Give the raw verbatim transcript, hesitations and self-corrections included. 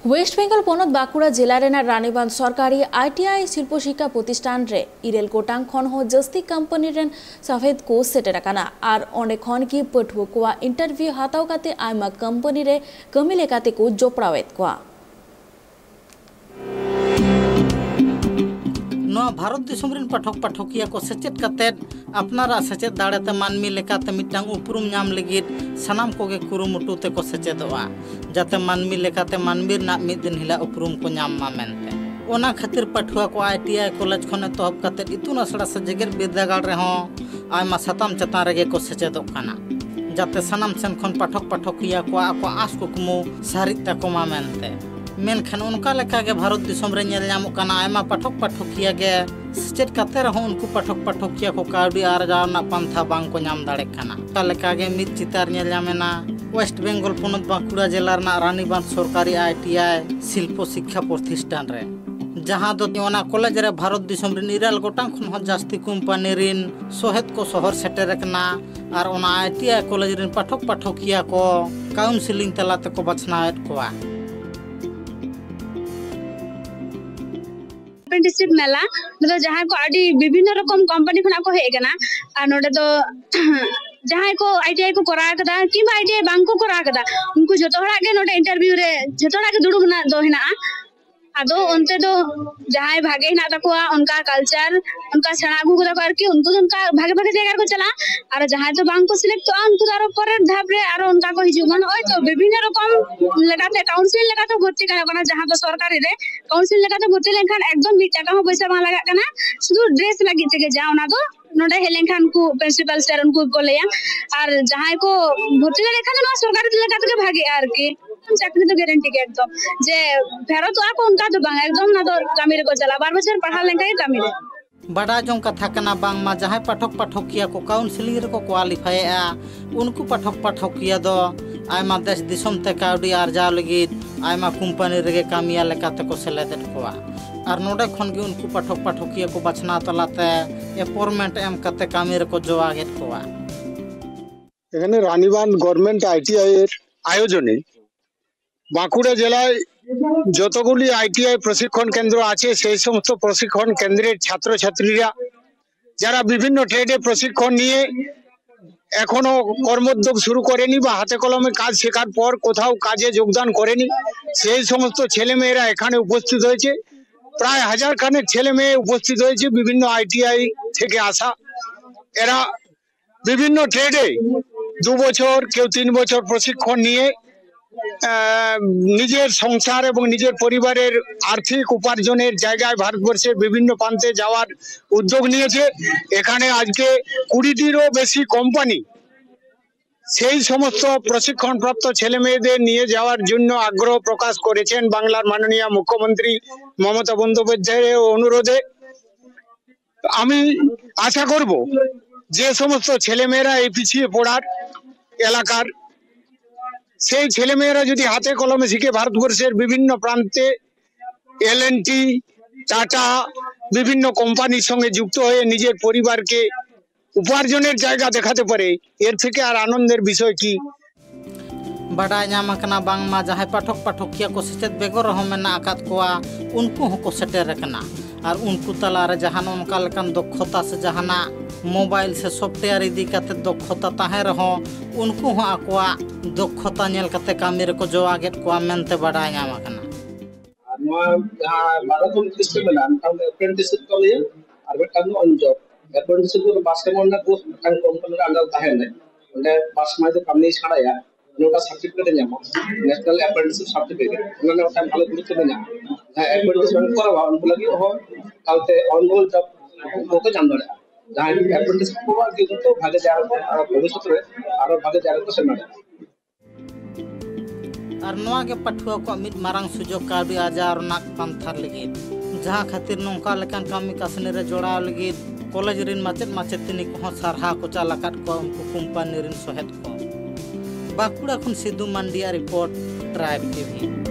West Bengal ᱯᱚᱱᱚᱛ ᱵᱟᱸᱠᱩᱲᱟ ᱡᱮᱞᱟ ᱨᱮᱱᱟᱜ ᱨᱟᱱᱤᱵᱟᱸᱫᱷ ᱥᱚᱨᱠᱟᱨᱤ ᱟᱭ ᱴᱤ ᱟᱭ ᱥᱤᱞᱯᱚ ᱥᱤᱠᱠᱷᱟ ᱯᱨᱚᱛᱤᱥᱴᱷᱟᱱ ᱨᱮ ᱤᱨᱟᱹᱞ ᱜᱚᱴᱟᱝ ᱠᱷᱚᱱ ᱦᱚᱸ ᱡᱟᱹᱥᱛᱤ ᱠᱳᱢᱯᱟᱱᱤ ᱨᱮᱱ ᱥᱚᱦᱮᱫ ᱠᱚ ᱥᱮᱴᱮᱨ ᱟᱠᱟᱱᱟ ᱟᱨ ᱚᱸᱰᱮ ᱠᱷᱚᱱ ᱜᱮ ᱯᱟᱹᱴᱷᱩᱣᱟᱹ ᱠᱚᱣᱟᱜ ᱤᱱᱴᱟᱨᱵᱷᱤᱭᱩ ᱦᱟᱛᱟᱣ ᱠᱟᱛᱮ ᱟᱭᱢᱟ ᱠᱳᱢᱯᱟᱱᱤ ᱨᱮ ᱠᱟᱹᱢᱤ ᱞᱮᱠᱟ ᱛᱮᱠᱚ ᱡᱚᱯᱲᱟᱣᱮᱫ ᱠᱚᱣᱟ᱾ ᱱᱚᱣᱟ ᱵᱷᱟᱨᱚᱛ ᱫᱤᱥᱚᱢ ᱨᱮᱱ ᱯᱟᱴᱷᱚᱠ ᱯᱟᱴᱷᱚᱠᱤᱭᱟᱹ ᱠᱚ ᱥᱮᱪᱮᱫ ᱠᱟᱛᱮᱫ ᱟᱯᱱᱟᱨᱟᱜ ᱥᱮᱪᱮᱫ ᱫᱟᱲᱮᱛᱮ ᱢᱟᱹᱱᱢᱤ ᱞᱮᱠᱟᱛᱮ ᱢᱤᱫᱴᱟᱝ ᱩᱯᱨᱩᱢ ᱧᱟᱢ ᱞᱟᱹᱜᱤᱫ ᱥᱟᱱᱟᱢ ᱠᱚᱜᱮ ᱠᱩᱨᱩᱢᱩᱴᱩ ᱛᱮᱠᱚ ᱥᱮᱪᱮᱫᱚᱜᱼᱟ, ᱡᱟᱛᱮ ᱢᱟᱹᱱᱢᱤ ᱞᱮᱠᱟᱛᱮ ᱢᱟᱹᱱᱢᱤ ᱨᱮᱱᱟᱜ ᱢᱤᱫ ᱫᱤᱱ ᱦᱤᱞᱳᱜ ᱩᱯᱨᱩᱢ ᱠᱚ ᱧᱟᱢ ᱢᱟ ᱢᱮᱱᱛᱮ᱾ ᱚᱱᱟ ᱠᱷᱟᱹᱛᱤᱨ ᱯᱟᱹᱴᱷᱩᱣᱟᱹ ᱠᱚ ᱟᱭ ᱴᱤ ᱟᱭ ᱠᱚᱞᱮᱡᱽ ᱠᱷᱚᱱ ᱮᱛᱚᱦᱚᱵ ᱠᱟᱛᱮᱫ ᱤᱛᱩᱱ ᱟᱥᱲᱟ ᱥᱮ ᱡᱮᱜᱮᱛ ᱵᱤᱨᱫᱟᱹᱜᱟᱲ ᱨᱮᱦᱚᱸ ᱟᱭᱢᱟ ᱥᱟᱛᱟᱢ ᱪᱮᱛᱟᱱ ᱨᱮᱜᱮ ᱠᱚ ᱥᱮᱪᱮᱫᱚᱜ ᱠᱟᱱᱟ, ᱡᱟᱛᱮ ᱥᱟᱱᱟᱢ ᱥᱮᱱ ᱠᱷᱚᱱ ᱯᱟᱴᱷᱚᱠ ᱯᱟᱴᱷᱚᱠᱤᱭᱟᱹ ᱠᱚᱣᱟᱜ ᱟᱠᱚᱣᱟᱜ ᱟᱸᱥ ᱠᱩᱠᱢᱩ ᱥᱟᱹᱨᱤᱜ ᱛᱟᱠᱚ ᱢᱟ ᱢᱮᱱᱛᱮ᱾ ᱢᱮᱱᱠᱷᱟᱱ ᱚᱱᱠᱟ ᱞᱮᱠᱟᱜᱮ ᱵᱷᱟᱨᱚᱛ ᱫᱤᱥᱚᱢ ᱨᱮ ᱧᱮᱞ ᱧᱟᱢᱚᱜ ᱠᱟᱱᱟ, ᱟᱭᱢᱟ ᱯᱟᱴᱷᱚᱠ ᱯᱟᱴᱷᱚᱠᱤᱭᱟᱹ ᱜᱮ ᱥᱮᱪᱮᱫ ᱠᱟᱛᱮ ᱨᱮᱦᱚᱸ ᱩᱱᱠᱩ ᱯᱟᱴᱷᱚᱠ ᱯᱟᱴᱷᱚᱠᱤᱭᱟᱹ ᱠᱚ ᱠᱟᱹᱣᱰᱤ ᱟᱨᱡᱟᱣ ᱨᱮᱱᱟᱜ ᱯᱟᱱᱛᱷᱟ ᱵᱟᱝ ᱠᱚ ᱧᱟᱢ ᱫᱟᱲᱮᱭᱟᱜ ᱠᱟᱱᱟ᱾ ᱚᱱᱠᱟ ᱞᱮᱠᱟᱜᱮ ᱢᱤᱫ ᱪᱤᱛᱟᱹᱨ ᱧᱮᱞ ᱧᱟᱢᱮᱱᱟ ᱳᱭᱮᱥᱴ ᱵᱮᱝᱜᱚᱞ ᱯᱚᱱᱚᱛ ᱵᱟᱸᱠᱩᱲᱟ ᱡᱮᱞᱟ ᱨᱮᱱᱟᱜ ᱨᱟᱱᱤᱵᱟᱸᱫᱷ ᱥᱚᱨᱠᱟᱨᱤ ᱟᱭ ᱴᱤ ᱟᱭ ᱥᱤᱞᱯᱚ ᱥᱤᱠᱠᱷᱟ ᱯᱨᱚᱛᱤᱥᱴᱷᱟᱱ ᱨᱮ, ᱡᱟᱦᱟᱸ ᱫᱚ ᱚᱱᱟ ᱠᱚᱞᱮᱡᱽ ᱨᱮ ᱵᱷᱟᱨᱚᱛ ᱫᱤᱥᱚᱢ ᱨᱮᱱ ᱤᱨᱟᱹᱞ ᱜᱚᱴᱟᱝ ᱠᱷᱚᱱ ᱦᱚᱸ ᱡᱟᱹᱥᱛᱤ ᱠᱳᱢᱯᱟᱱᱤ ᱨᱮᱱ ᱥᱚᱦᱮᱫ ᱠᱚ ᱥᱚᱦᱚᱨ ᱥᱮᱴᱮᱨ ᱟᱠᱟᱱᱟ ᱟᱨ ᱚᱱᱟ ᱟᱭ ᱴᱤ ᱟᱭ ᱠᱚᱞᱮᱡᱽ ᱨᱮᱱ ᱯᱟᱴᱷᱚᱠ ᱯᱟᱴᱷᱚᱠᱤᱭᱟᱹ ᱠᱚ ᱠᱟᱣᱩᱱᱥᱮᱞᱤᱝ ᱛᱟᱞᱟ ᱛᱮᱠᱚ ᱵᱟᱪᱷᱱᱟᱣᱮᱫ ᱠᱚᱣᱟ᱾ ᱟᱯᱮᱱᱴᱤᱥᱤᱯ ᱢᱮᱞᱟ ᱫᱚ ᱡᱟᱦᱟᱸᱭ ᱠᱚ ᱟᱹᱰᱤ ᱵᱤᱵᱷᱤᱱᱱᱚ ᱨᱚᱠᱚᱢ ᱠᱳᱢᱯᱟᱱᱤ ᱠᱷᱚᱱᱟᱜ ᱠᱚ ᱦᱮᱡ ᱟᱠᱟᱱᱟ᱾ ᱟᱨ ᱱᱚᱰᱮ ᱫᱚ ᱡᱟᱦᱟᱸᱭ ᱠᱚ ᱟᱭ ᱴᱤ ᱟᱭ ᱠᱚ ᱠᱚᱨᱟᱣ ᱟᱠᱟᱫᱟ ᱠᱤᱝᱵᱟ ᱟᱭ ᱴᱤ ᱟᱭ ᱵᱟᱝ ᱠᱚ ᱠᱚᱨᱟᱣ ᱟᱠᱟᱫᱟ, ᱩᱱᱠᱩ ᱡᱚᱛᱚ ᱦᱚᱲᱟᱜ ᱜᱮ ᱱᱚᱰᱮ ᱤᱱᱴᱟᱨᱵᱷᱤᱭᱩ ᱨᱮ ᱡᱚᱛᱚ ᱦᱚᱲᱟᱜ ᱜᱮ ᱫᱩᱲᱩᱵ ᱨᱮᱱᱟᱜ ᱫᱚ ᱦᱮᱱᱟᱜᱼᱟ᱾ ᱟᱫᱚ ᱚᱱᱛᱮ ᱫᱚ ᱡᱟᱦᱟᱸᱭ ᱵᱷᱟᱜᱮ ᱦᱮᱱᱟᱜ ᱛᱟᱠᱚᱣᱟ, ᱚᱱᱠᱟ ᱠᱟᱞᱪᱟᱨ ᱚᱱᱠᱟ ᱥᱮᱬᱟ ᱟᱹᱜᱩ ᱠᱟᱫᱟ ᱠᱚ ᱟᱨᱠᱤ, ᱩᱱᱠᱩ ᱫᱚ ᱚᱱᱠᱟ ᱵᱷᱟᱜᱮ ᱵᱷᱟᱜᱮ ᱡᱟᱭᱜᱟ ᱨᱮᱠᱚ ᱪᱟᱞᱟᱜᱼᱟ᱾ ᱟᱨ ᱡᱟᱦᱟᱸᱭ ᱫᱚ ᱵᱟᱝ ᱠᱚ ᱥᱤᱞᱮᱠᱴᱚᱜᱼᱟ, ᱩᱱᱠᱩ ᱫᱚ ᱟᱨᱚ ᱯᱚᱨᱮᱨ ᱫᱷᱟᱯ ᱨᱮ ᱟᱨᱚ ᱚᱱᱠᱟ ᱠᱚ ᱦᱤᱡᱩᱜᱼᱟ᱾ ᱱᱚᱜᱼᱚᱭ ᱛᱚ ᱵᱤᱵᱷᱤᱱᱱᱚ ᱨᱚᱠᱚᱢ ᱞᱮᱠᱟᱛᱮ ᱠᱟᱣᱩᱱᱥᱤᱞ ᱞᱮᱠᱟᱛᱮ ᱵᱷᱚᱨᱛᱤ ᱜᱟᱱᱚᱜ ᱠᱟᱱᱟ, ᱡᱟᱦᱟᱸ ᱫᱚ ᱥᱚᱨᱠᱟᱨᱤ ᱨᱮ ᱠᱟᱣᱩᱱᱥᱤᱞ ᱞᱮᱠᱟᱛᱮ ᱵᱷᱚᱨᱛᱤ ᱞᱮᱱᱠᱷᱟᱱ ᱮᱠᱫᱚᱢ ᱢᱤᱫ ᱴᱟᱠᱟ ᱦᱚᱸ ᱯᱚᱭᱥᱟ ᱵᱟᱝ ᱞᱟᱜᱟᱜ ᱠᱟᱱᱟ, ᱥᱩᱫᱷᱩ ᱰᱨᱮᱥ ᱞᱟᱹᱜᱤᱫ ᱛᱮᱜᱮ ᱡᱟ, ᱚᱱᱟ ᱫᱚ ᱱᱚᱰᱮ ᱦᱮᱡ ᱞᱮᱱᱠᱷᱟᱱ ᱩᱱᱠᱩ ᱯᱨᱤᱱᱥᱤᱯᱟᱞ ᱥᱮᱨ ᱩᱱᱠᱩ ᱜᱮᱠᱚ ᱞᱟᱹᱭᱟ᱾ ᱟᱨ ᱡᱟᱦᱟᱸᱭ ᱠᱚ ᱵᱷᱚᱨᱛᱤ ᱫᱟᱲᱮᱭᱟᱜ ᱠᱷᱟᱱ ᱫᱚ ᱱᱚᱣᱟ ᱥᱚᱨᱠᱟᱨᱤ ᱞᱮᱠᱟ ᱛᱮᱜᱮ ᱵᱷᱟᱜᱮᱜᱼᱟ ᱟᱨᱠᱤ᱾ ᱪᱟᱹᱠᱨᱤ ᱫᱚ ᱜᱮᱨᱮᱱᱴᱤ ᱜᱮ ᱮᱠᱫᱚᱢ, ᱡᱮ ᱯᱷᱮᱨᱚᱛᱚᱜᱼᱟ ᱠᱚ ᱚᱱᱠᱟ ᱫᱚ ᱵᱟᱝ, ᱮᱠᱫᱚᱢ ᱚᱱᱟ ᱫᱚ ᱠᱟᱹᱢᱤ ᱨᱮᱠᱚ ᱪᱟᱞᱟᱜᱼᱟ, ᱵᱟᱨ ᱵᱚᱪᱷᱚᱨ ᱯᱟᱲᱦᱟᱣ ᱞᱮᱱᱠᱷᱟᱱ ᱜᱮ ᱠᱟᱹᱢᱤ ᱨᱮ᱾ ᱵᱟᱰᱟᱭ ᱡᱚᱝ ᱠᱟᱛᱷᱟ ᱠᱟᱱᱟ, ᱵᱟᱝᱢᱟ ᱡᱟᱦᱟᱸᱭ ᱯᱟᱴᱷᱚᱠ ᱯᱟᱴᱷᱚᱠᱤᱭᱟᱹ ᱠᱚ ᱠᱟᱣᱩᱱᱥᱮᱞᱤᱝ ᱨᱮᱠᱚ ᱠᱳᱣᱟᱞᱤᱯᱷᱟᱭᱮᱫᱼᱟ, ᱩᱱᱠᱩ ᱯᱟᱴᱷᱚᱠ ᱯᱟᱴᱷᱚᱠᱤᱭᱟᱹ ᱫᱚ ᱟᱭᱢᱟ ᱫᱮᱥ ᱫᱤᱥᱚᱢ ᱛᱮ ᱠᱟᱹᱣᱰᱤ ᱟᱨᱡᱟᱣ ᱞᱟᱹᱜᱤᱫ ᱟᱭᱢᱟ ᱠᱳᱢᱯᱟᱱᱤ ᱨᱮᱜᱮ ᱠᱟᱹᱢᱤᱭᱟ ᱞᱮᱠᱟ ᱛᱮᱠᱚ ᱥᱮᱞᱮᱫᱮᱫ ᱠᱚᱣᱟ᱾ ᱟᱨ ᱱᱚᱰᱮ ᱠᱷᱚᱱ ᱜᱮ ᱩᱱᱠᱩ ᱯᱟᱴᱷᱚᱠ ᱯᱟᱴᱷᱚᱠᱤᱭᱟᱹ ᱠᱚ ᱵᱟᱪᱷᱱᱟᱣ ᱛᱟᱞᱟᱛᱮ ᱮᱯᱚᱭᱮᱱᱴᱢᱮᱱᱴ ᱮᱢ ᱠᱟᱛᱮ ᱠᱟᱹᱢᱤ ᱨᱮᱠᱚ ᱡᱚᱣᱟᱜᱮᱫ ᱠᱚᱣᱟ᱾ এখানে রানীবাঁধ গভর্নমেন্ট আইটিআই এর আয়োজনে বাঁকুড়া জেলায় যতগুলি আইটিআই প্রশিক্ষণ কেন্দ্র আছে, সেই সমস্ত প্রশিক্ষণ কেন্দ্রের ছাত্রছাত্রীরা যারা বিভিন্ন ট্রেডে প্রশিক্ষণ নিয়ে এখনো কর্মোদ্যোগ শুরু করেনি বা হাতে কলমে কাজ শেখার পর কোথাও কাজে যোগদান করেনি, সেই সমস্ত ছেলেমেয়েরা এখানে উপস্থিত হয়েছে। প্রায় হাজার খানেক ছেলে মেয়ে উপস্থিত হয়েছে বিভিন্ন আইটিআই থেকে আসা। এরা বিভিন্ন ট্রেডে দু বছর, কেউ তিন বছর প্রশিক্ষণ নিয়ে আহ, নিজের সংসার এবং নিজের পরিবারের আর্থিক উপার্জনের জায়গায় ভারতবর্ষের বিভিন্ন প্রান্তে যাওয়ার উদ্যোগ নিয়েছে। এখানে আজকে কুড়িটিরও বেশি কোম্পানি সেই সমস্ত প্রশিক্ষণপ্রাপ্ত ছেলে মেয়েদের নিয়ে যাওয়ার জন্য আগ্রহ প্রকাশ করেছেন বাংলার মাননীয় মুখ্যমন্ত্রী মমতা বন্দ্যোপাধ্যায়ের অনুরোধে। আমি আশা করব যে সমস্ত ছেলেমেয়েরা এই পিছিয়ে পড়ার এলাকার, সেই ছেলেমেয়েরা যদি হাতে কলমে শিখে ভারতবর্ষের বিভিন্ন প্রান্তে এল এন টি, টাটা, বিভিন্ন কোম্পানির সঙ্গে যুক্ত হয়ে নিজের পরিবারকে উপার্জনের জায়গা দেখাতে পারে, এর থেকে আর আনন্দের বিষয় কি? ᱵᱟᱰᱟᱭ ᱧᱟᱢ ᱟᱠᱟᱱᱟ ᱵᱟᱝᱢᱟ ᱡᱟᱦᱟᱸᱭ ᱯᱟᱴᱷᱚᱠ ᱯᱟᱴᱷᱚᱠᱤᱭᱟᱹ ᱠᱚ ᱥᱮᱪᱮᱫ ᱵᱮᱜᱚᱨ ᱨᱮᱦᱚᱸ ᱢᱮᱱᱟᱜ ᱟᱠᱟᱫ ᱠᱚᱣᱟ, ᱩᱱᱠᱩ ᱦᱚᱸᱠᱚ ᱥᱮᱴᱮᱨ ᱟᱠᱟᱱᱟ᱾ ᱟᱨ ᱩᱱᱠᱩ ᱛᱟᱞᱟᱨᱮ ᱡᱟᱦᱟᱸ ᱱᱚᱝᱠᱟ ᱞᱮᱠᱟᱱ ᱫᱚᱠᱷᱚᱛᱟ ᱥᱮ ᱡᱟᱦᱟᱱᱟᱜ ᱢᱳᱵᱟᱭᱤᱞ ᱥᱮ ᱥᱚᱯᱷᱴᱣᱮᱭᱟᱨ ᱤᱫᱤ ᱠᱟᱛᱮ ᱫᱚᱠᱷᱚᱛᱟ ᱛᱟᱦᱮᱸ ᱨᱮᱦᱚᱸ, ᱩᱱᱠᱩ ᱦᱚᱸ ᱟᱠᱚᱣᱟᱜ ᱫᱚᱠᱷᱚᱛᱟ ᱧᱮᱞ ᱠᱟᱛᱮ ᱠᱟᱹᱢᱤ ᱨᱮᱠᱚ ᱡᱚᱣᱟᱜᱮᱫ ᱠᱚᱣᱟ ᱢᱮᱱᱛᱮ ᱵᱟᱰᱟᱭ ᱧᱟᱢ ᱟᱠᱟᱱᱟ᱾ ᱟᱨ ᱱᱚᱣᱟ ᱡᱟᱦᱟᱸ ᱵᱟᱨᱚ ᱠᱷᱚᱱ system ᱢᱮᱱᱟᱜᱼᱟ, ᱢᱤᱫᱴᱟᱝ ᱫᱚ apprenticeship ᱠᱚ ᱞᱟᱹᱭᱟ, ᱟᱨ ᱢᱤᱫᱴᱟᱝ ᱫᱚ on job᱾ Apprenticeship ᱫᱚ ᱵᱟᱥ ᱮᱢᱚᱱ ᱨᱮᱱᱟᱜ course, ᱢᱤᱫᱴᱟᱝ company ᱨᱮ under ᱛᱟᱦᱮᱱᱟᱭ, ᱚᱸᱰᱮ ᱵᱟᱨ ᱥᱮᱨᱢᱟ ᱡᱩᱫᱤ ᱠᱟᱹᱢᱤ ᱥᱮᱬᱟᱭᱟ, ᱚᱱᱟ ᱥᱟᱨᱴᱤᱯᱷᱤᱠᱮᱴ ᱮ ᱧᱟᱢᱟ, ᱱᱮᱥᱱᱟᱞ ᱮᱯᱨᱮᱱᱴᱤᱥᱤᱯ ᱥᱟᱨᱴᱤᱯᱷᱤᱠᱮᱴ᱾ ᱚᱱᱟ ᱨᱮᱱᱟᱜ ᱢᱤᱫᱴᱟᱝ ᱵᱷᱟᱞᱮ ᱜᱩᱨᱩᱛᱛᱚ ᱢᱮᱱᱟᱜᱼᱟ᱾ ᱡᱟᱦᱟᱸᱭ ᱮᱯᱨᱮᱱᱴᱤᱥ ᱵᱟᱝ ᱠᱚᱨᱟᱣᱟ, ᱩᱱᱠᱩ ᱞᱟᱹᱜᱤᱫ ᱦᱚᱸ ᱮᱠᱟᱞᱛᱮ on roll job ᱠᱚᱠᱚ ᱧᱟᱢ ᱫᱟᱲᱮᱭᱟᱜᱼᱟ᱾ ᱡᱟᱦᱟᱸᱭ ᱮᱯᱨᱮᱱᱴᱤᱥ ᱠᱚ ᱠᱚᱨᱟᱣᱟ, ᱩᱱᱠᱩ ᱵᱷᱟᱜᱮ ᱡᱟᱭᱜᱟ ᱨᱮᱠᱚ, ᱟᱨ ᱵᱷᱚᱵᱤᱥᱥᱚᱛ ᱨᱮ ᱟᱨᱚ ᱵᱷᱟᱜᱮ ᱡᱟᱭᱜᱟ ᱨᱮᱠᱚ ᱥᱮᱱ ᱫᱟᱲᱮᱭᱟᱜᱼᱟ᱾ ᱟᱨ ᱱᱚᱣᱟ ᱜᱮ ᱯᱟᱹᱴᱷᱩᱣᱟᱹ ᱠᱚᱣᱟᱜ ᱢᱤᱫ ᱢᱟᱨᱟᱝ ᱥᱩᱡᱳᱜᱽ ᱠᱟᱹᱣᱰᱤ ᱟᱨᱡᱟᱣ ᱨᱮᱱᱟᱜ ᱯᱟᱱᱛᱷᱟ ᱞᱟᱹᱜᱤᱫ, ᱡᱟᱦᱟᱸ ᱠᱷᱟᱹᱛᱤᱨ ᱱᱚᱝᱠᱟ ᱞᱮᱠᱟᱱ ᱠᱟᱹᱢᱤ ᱠᱟᱹᱥᱱᱤ ᱨᱮ ᱡᱚᱲᱟᱣ ᱞᱟᱹᱜᱤᱫ ᱠᱚᱞᱮᱡᱽ ᱨᱮᱱ ᱢᱟᱪᱮᱫ ᱢᱟᱪᱮᱛᱟᱹᱱᱤ ᱠᱚᱦᱚᱸ ᱥᱟᱨᱦᱟᱣ ᱠᱚ ᱪᱟᱞ ᱟᱠᱟᱫ ᱠᱚᱣᱟ ᱩᱱᱠᱩ ᱠᱳᱢᱯᱟᱱᱤ ᱨᱮᱱ ᱥᱚᱦᱮᱫ ᱠᱚ᱾ ᱵᱟᱸᱠᱩᱲᱟ ᱠᱷᱚᱱ ᱥᱤᱫᱩ ᱢᱟᱱᱰᱤᱭᱟᱜ ᱨᱤᱯᱳᱨᱴ, ᱴᱨᱟᱭᱤᱵᱽ ᱴᱤᱵᱷᱤ᱾